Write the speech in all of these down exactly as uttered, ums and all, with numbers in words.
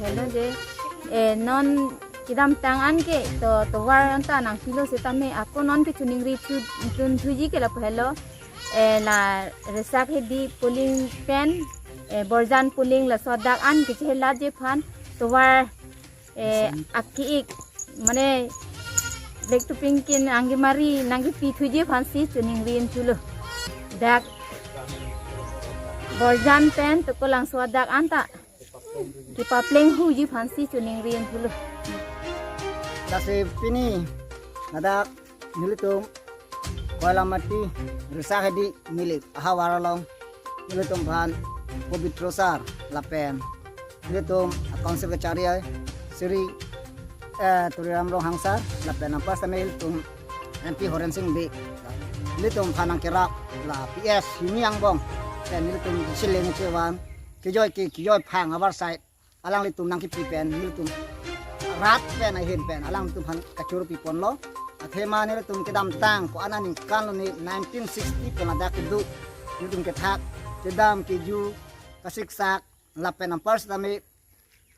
Helo je, eh, non kedamtang an ke to tovar anta nangpilo setame ako non ke choningri thu, thunthuji ke lapu helo. Eh, la Resak Hedi polling pen, eh, Borjan polling laso adak an kechehelat ji aphan tovar, eh, aki-ik mane black topping kin anggi mari nangkepi thuji aphansi choningri thulo. Dak Borjan pen Tokolangso adak anta kepapleng huji aphansi choningri thulo. Lasi pini ladak nelitum Koilamati Resak Hedi Nilip ahavar along nelitum aphan Pobitro sir lapen nelitum a-Council kachari ai Shri, eh, Tuliram Ronghang sir lapen anpar setame nelitum M P Horensing Bey, nelitum aphan nangkerap la P S hini angbong, pen nelitum chileng chevan kejoi ke kejoi phang avarsai alanglitum nangkepi pen nelitum rat pen ahin pen alanglitum aphan kachoro piponlo. Athema nelitum kedamtang ko-an aningkan lone nineteen sixty pen ladak kedo nelitum kethak kedam keju kasiksak lapen anpar setame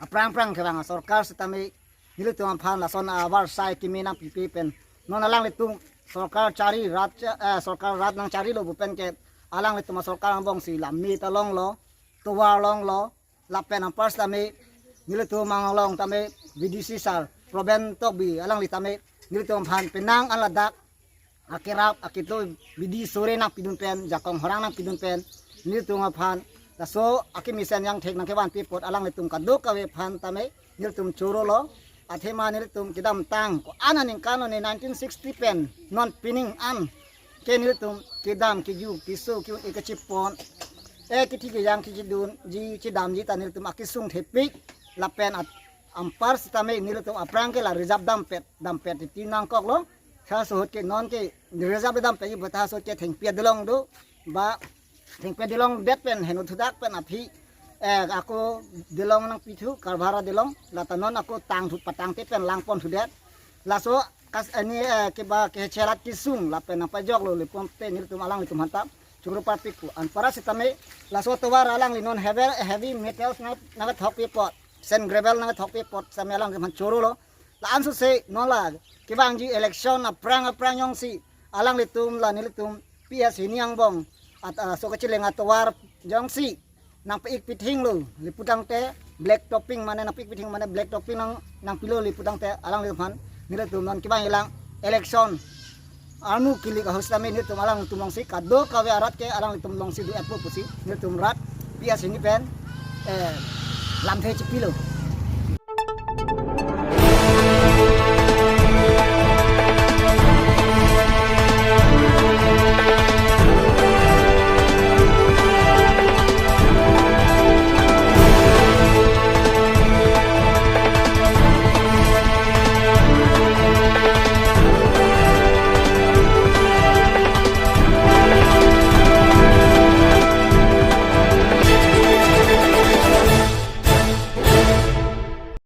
aphrang aphrang kevang asorkar setame nelitum aphan lason avarsai keme nangpipe pen non alanglitum sorkar chari rat cha-, eh, sorkar rat nangcharilo pu pen ke alanglitum asorkar angbongsi la me ta longlo, tovar longlo, lapen anpar setame nelitum anglong tame V D C sir Proben Tokbi alangli tame nelitum aphan penang an ladak akerap akito bidi sore nangpidun pen, jakong horang nangpidun pen nelitum aphan laso akemesen jangthek nangkevanpi apot alanglitum kadokave aphan tame nelitum chorolo. Athema nelitum kedamtang ko-an aningkan lone nineteen sixty pen non pining an ke nelitum kedam keju keso ke-un-e kachepon, eh, kethe kejang kechedunji chedamji ta nelitum akesung thepik lapen at-, anpar setame nelitum aphrang ke la reserve dampet, dampet titi nangkoklo. Halaso ahut ke non ke reserve dampetji pu ta halaso ahut ke thengpi adolong do, ba thengpi adolong det pen heno thudak pen aphi, eh, ako dolong nangpithu karbhar adolong, lata non ako tangthu patangte pen langpon thudet. Laso kas ani, eh, keba kechelat kesung lapen nangpajoklo lepon te nelitum alanglitum aphanta choro parpik pu. Anpar setame laso tovar alangli non heavy, heavy metals nang, nangthokpi apot, sand gravel nangthokpi apot setame alanglitum aphan chorolo. La-an sose non la kevangji election aphrang aphrang jongsi alanglitum la nelitum P S hini angbong at, ah, so kacheleng atovar jongsi nangpe-ik pithinglo le pu tangte black topping mane nangpe-ik pithing mane black topping nang, nangpilo le pu tangte alanglitum aphan nelitum non kevangji lang election armu kilik ahut setame nelitum alanglitum alongsi kadokave arat ke alanglitum alongsi do-etpo pusi nelitum rat P S hini pen, eh, lamthe chepilo.